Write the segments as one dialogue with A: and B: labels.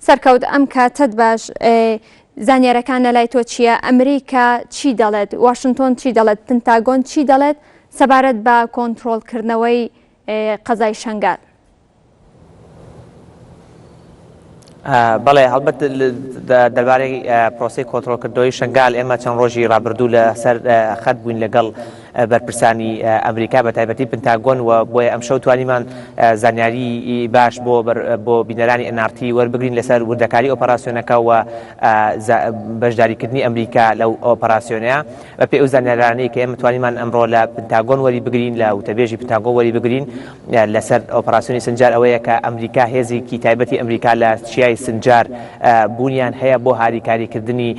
A: سەرکەوت ئەم کاتەت باش زانیارەکان لەلای تۆ چییە؟ ئەمریکا چی دەڵێت؟ واشنتۆن چی دەڵێت؟ پنتاگۆن چی دەڵێت سەبارەت بە کۆنترۆڵکردنەوەی قەزای شەنگال؟
B: بەڵێ هەڵبەت دەربارەی پرۆسەی کۆنترۆڵکردنەوەی شنگال ئێمە چەند ڕۆژی ڕابردوو لەسەر خەت بووین لەگەڵ بەرپرسانی ئەمریکا بە تایبەتی پنتاگۆن و بۆیە ئەمشەو توانیمان زانیاری باش بۆ بۆ بینەرانی NRT وەربگرین لەسەر وردەکاری ئۆپەراسیۆنەکە و بەشداریکردنی ئەمریکا لەو ئۆپەراسیۆنەیە. بەپێی ئەو زانیارانەی کە ئێمە توانیمان ئەمڕۆ لە پنتاگۆن وەری بگرین لە وتەبێژی پنتاگۆن وەری بگرین لەسەر ئۆپەراسیۆنی سنجار ئەوەیە کە ئەمریکا هێزێکی تایبەتی ئەمریکا لە چیای سنجار بوونیان هەیە بۆ هاریکاریکردنی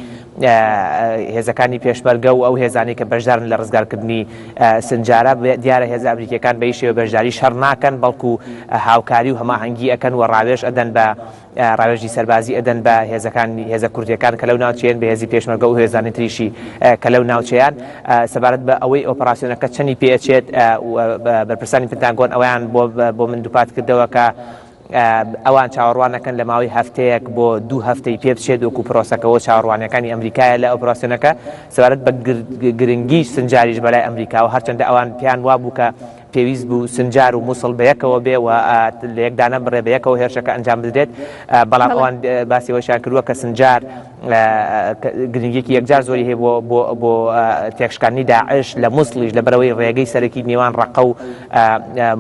B: هێزەکانی پێشمەرگە و ئەو هێزانەی کە بەشدارن لە ڕزگارکردنی سنجارە دیارە هێزە ئەمریکیەکان بە هیچ شێوە بەشداری شەڕ ناکەن بەڵکو هاوکاری و هەماهەنگی ئەکەن و ڕاوێژ ئەدەن بە ڕاوێژی سەربازی ئەدەن بە هێزەکان هێزە کوردیەکان کە لەو ناوچەیەن بە هێزی پێشمەرگە و هێزانی تریشی کە لەو ناوچەیان سەبارەت بە ئەوەی ئۆپەراسیۆنەکە چەنی پێ ئەچێت بەرپرسانی پنتاگۆن ئەویان بۆ بۆ من دووپات کردەوە کە ئەوان چاوەڕوان ئەکەن لە ماوەی هەفتەیەک بۆ دوو هەفتەی پێ بچێت وەکو پرۆسەکەەوە چاوەڕوانیەکانی ئەمریکایە لە ئۆپراسیۆنەکە سەبارەت بە گرنگی سنجاریش بەلای ئەمریکاوە هەرچەندە ئەوان پێیان وابوو کە پێویست بوو سنجار و موسڵ بەیەکەوە بێ و لە یەک دانەبڕێ بەیەکەوە هێرشەکە ئەنجام بدرێت بەڵام ئەوان باسی ئەوەشیان کردووە کە سنجار گرنگیەکی یەکجار زۆری هەیە بۆ بۆ بۆ تێکشکاندنی داعش لە موسڵیش لەبەرەوەی ڕێگەی سەرەکی نێوان ڕەقە و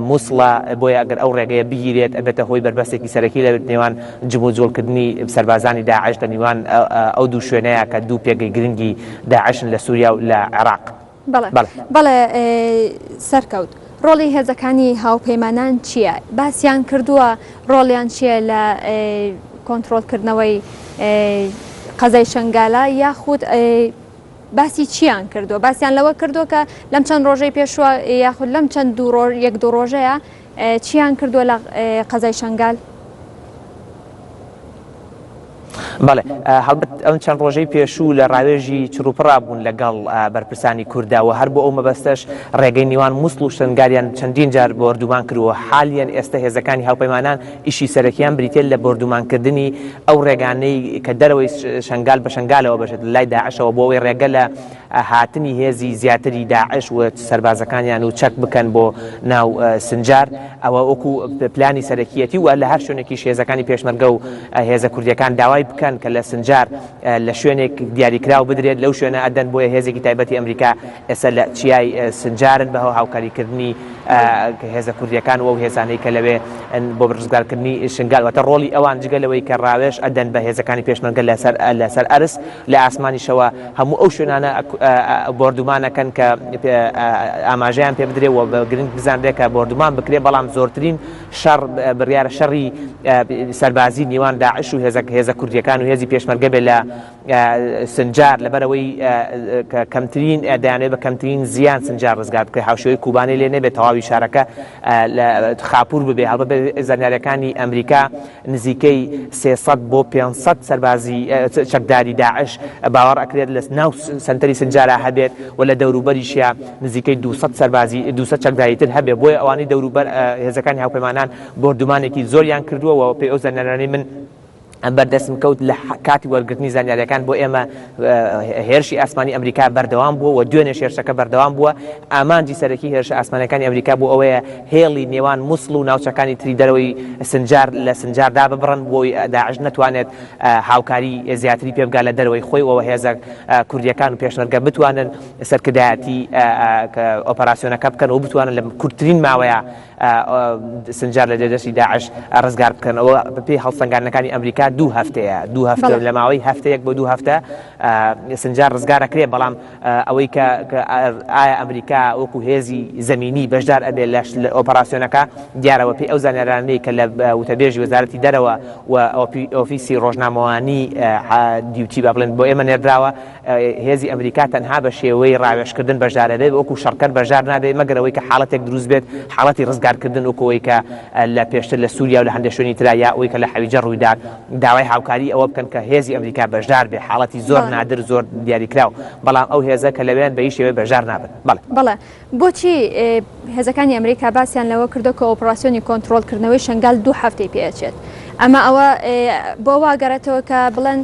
B: موسڵە بۆیە ئەگەر ئەو ڕێگەیە بگیرێت ئەبێتە هۆی بەربەستێکی سەرەکی لە نێوان جموجۆڵکردنی سەربازانی داعش لە نێوان ئەو دوو شوێنەیە کە دوو پێگەی گرنگی داعشن لە سووریا و لە عێراق.
A: بەڵێ بەڵێ سەرکەوت. ڕۆڵی هێزەکانی هاوپەیمانان چییە؟ باسیان کردووە ڕۆڵیان چییە لە کۆنترۆڵکردنەوەی قەزای شەنگالە یاخود باسی چیان کردووە؟ باسیان لەوە کردووە کە لەم چەند ڕۆژەی پێشووە یاخود لەم چەند دوو ڕۆژ یەک دوو ڕۆژەیە چیان کردووە لە قەزای شەنگال؟
B: بەڵێ هەڵبەت ئەم چەند ڕۆژەی پێشوو لە ڕاوێژی چڕوپڕا بوون لەگەڵ بەرپرسانی کووردا و هەر بۆ ئەو مەبەستەش ڕێگەی نیوان مووسڵ و شنگالیان چەندین جار بۆردومان کردووە حالیەن ئێستا هێزەکانی هاوپەیمانان ئیشی سەرەکیان بریتە لە بۆردومانکردنی ئەو ڕێگانەی کە دەرەوەی شنگال بە شنگالەوە بەشێت لای داعشەوە بۆ ئەوەی ڕێگە لە هاتنی هێزی زیاتری داعش و سەربازەکانیان و چەک بکەن بۆ ناو سنجار ئەوە وەکو پلانی سەرەکیەتی و لە هەر شوێنێکیش هێزەکانی پێشمەرگە و هێزە کوردیەکان داوای بکەن کە لە سنجار لە شوێنێک دیاریکراو بدرێت لەو شوێنە ئەدەن بۆیە هێزێکی تایبەتی ئەمریکا ئێستا لە چیای سنجارن بە هاوکاریکردنی هێزە کوردیەکان و ئەو هێزانەی کە لەوێ بۆ ڕزگارکردنی شنگال واتە ڕۆڵی ئەوان جگە لەوەی کە ڕاوێژ ئەدەن بە هێزەکانی پێشمەرگە لەسەر لەسەر ئەرز لە ئاسمانیشەوە هەموو ئەو شوێنانە بۆردومان ئەکەن کە ئاماژەیان پێ بدرێ و بە گرنگ بزانرێ کە بۆردومان بکرێ بەڵام زۆرترین شەڕ بڕیارە شەڕی سەربازی نێوان داعش و هێزە هێزە کوردیەکان و هێزی پێشمەرگە بێ لە سنجار لەبەرەوەی کەمترین دەیانەوێت بە کەمترین زیان سنجار ڕزگار بکرێت هاوشێوەی کوبانێ لێ نەبێت تەواوی شارەکە لە خاپور ببێ هەڵبەت زانیاریەکانی ئەمریکا نزیکەی 300 بۆ 500 سەربازی چەکداری داعش باوەڕ ئەکرێت لە ناو سەنتەری سنجارا هەبێت و لە دەوروبەریشیا نزیکەی 200 سەربازی 200 چەکداری تر هەبێت بۆیە ئەوانەی دەوروبەر هێزەکانی هاوپەیمانان بۆردومانێکی زۆریان کردووە و پێی ئەو زانیاریانەی من بەردەستم کەوت لە کاتی وەرگرتنی زانیاریەکان بۆ ئێمە هێرشی ئاسمانی ئەمریکا بەردەوام بووە و دوێنێش هێرشەکە بەردەوام بووە ئامانجی سەرەکی هێرشە ئاسمانەکانی ئەمریکا بۆ ئەوەیە هێڵی نێوان موسڵ و ناوچەکانی تری دەرەوەی سنجار لە سنجار داببڕن بۆی داعش نەتوانێت هاوکاری زیاتری پێ بگات لە دەرەوەی خۆی و هێزە کوردیەکان و پێشمەرگە بتوانن سەرکردایەتی ئۆپەراسیۆنەکە بکەن و بتوانن لە کورتترین ماوەیە سنجار لە دەستی داعش ڕزگار بکەن. ئەوە بەپێی هەڵسەنگاندنەکانی ئەمریکا دوو هەفتەیە، دوو هەفتە لە ماوەی هەفتەیەک بۆ دوو هەفتە سنجار ڕزگار ئەکرێ، بەڵام ئەوەی کە ئایا ئەمریکا وەکو هێزی زەمینی بەشدار ئەبێ لە ئۆپەراسیۆنەکە دیارە بەپێی ئەو زانیارانەی کە لە وتەبێژی وەزارەتی دەرەوە و ئۆفیسی ڕۆژنامەوانی دیوتی با بڵێن بۆ ئێمە نێردراوە هێزی ئەمریکا تەنها بە شێوەی ڕاوێژکردن بەشدار ئەبێت، وەکو شەڕکەر بەشدار نابێت، مەگەر ئەوەی کە حاڵەتێک دروست بێت، حاڵەتی ڕزگارکردن وەکو ئەوەی کە لە پێشتر لە سوریا و لە هەندێک شوێنی ترا یا ئەوەی کە لە حەویجە ڕوویدا، داوای هاوکاری ئەوە بکەن کە هێزی ئەمریکا بەشدار بێت، حاڵەتی زۆر نادر زۆر دیاریکراو، بەڵام ئەو هێزە کە لەوێن بە هیچ شێوەیەک بەشدار نابن. بەڵێ.
A: بەڵێ. بۆچی هێزەکانی ئەمریکا باسیان لەوە کردووە کە ئۆپڕاسیۆنی کۆنتڕۆڵکردنەوەی شەنگال دوو هەفتەی پێ ئەچێت؟ ئەمە ئەوە بۆ وا گەڕێتەوە کە بڵێن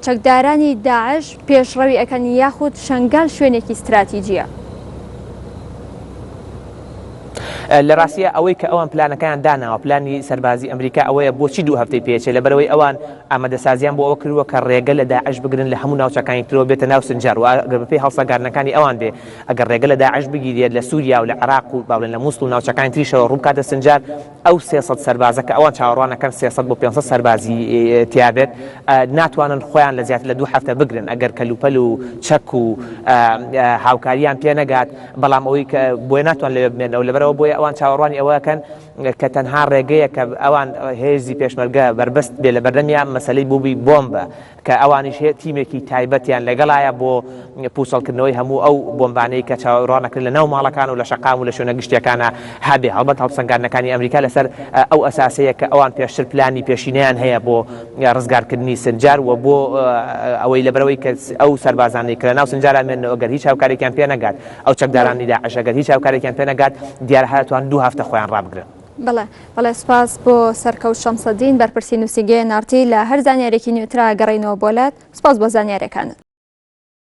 A: چەکدارانی داعش پێشڕەوی ئەکەن یاخود شەنگال شوێنێکی ستراتیجیە؟
B: لە ڕاستیە ئەوەی کە ئەوان پلانەکەیان داناوە پلانی سەربازی ئەمریکا ئەوەیە بۆچی دوو هەفتەی پێچێ لەبەرەوەی ئەوان ئامادەسازیان بۆ ئەوە کردووە کە ڕێگە لە داعش بگرن لە هەموو ناوچەکانی ترەوە بێتە ناو سنجار و ئەگەر بەپێی هەڵسەنگاندنەکانی ئەوان بێ ئەگەر ڕێگە لە داعش بگیرێت لە سووریا و لە عێراق و با بڵێن لە مووسڵ و ناوچەکانی تریشەوە ڕووبکاتە سنجار ئەو 300 سەربازە کە ئەوان چاوەڕوان ئەکەن 300 بۆ 500 سەربازی تیا بێت ناتوانن خۆیان لە زیاتر لە دوو هەفتە بگرن ئەگەر کەلوپەل و چەک و هاوکاریان پێ نەگات بەڵام ئەوەی کە بۆیە ناتوان لەوێ بمێنەوە لەبەرەوە بۆیە ئەوان چاوەڕوانی ئەوەکەن کە تەنها ڕێگەیە کە ئەوان هێزی پێشمەرگە بەربەست بێ لە بەردەمیان مەسەلەی بووبی بۆمبە کە ئەوانیش هەیە تیمێکی تایبەتیان لەگەڵایە بۆ پوچەڵکردنەوەی هەموو ئەو بۆمبانەی کە چاوەڕوان ئەکرێت لە ناو ماڵەکان و لە شەقام و لە شوێنە گشتیەکانا هەبێ. هەڵبەت هەڵسەنگاندنەکانی ئەمریکا لەسەر ئەو ئەساسەیە کە ئەوان پێشتر پلانی پێشینەیان هەیە بۆ ڕزگارکردنی سنجار و بۆ ئەوەی لەبەرئەوەی کە ئەو سەربازانەی کە لە ناو سنجارا مێننەوە گەر هیچ هاوکارێکیان پێ نەگات ئەو چەکدارانی داعش ئەگەر هیچ هاوکارێکیان پێ نەگات دیارە هەر ئەتوانن دوو هەفتە خۆیان ڕابگرن.
A: بەڵێ بەڵێ سوپاس بۆ سەرکەوت شەمسەدین بەرپرسی نوسینگەی ئێن ئاڕ تی لە هەر زانیاریەکی نوێترا گەڕێینەوە بۆ لات سوپاس بۆ زانیاریەکانت.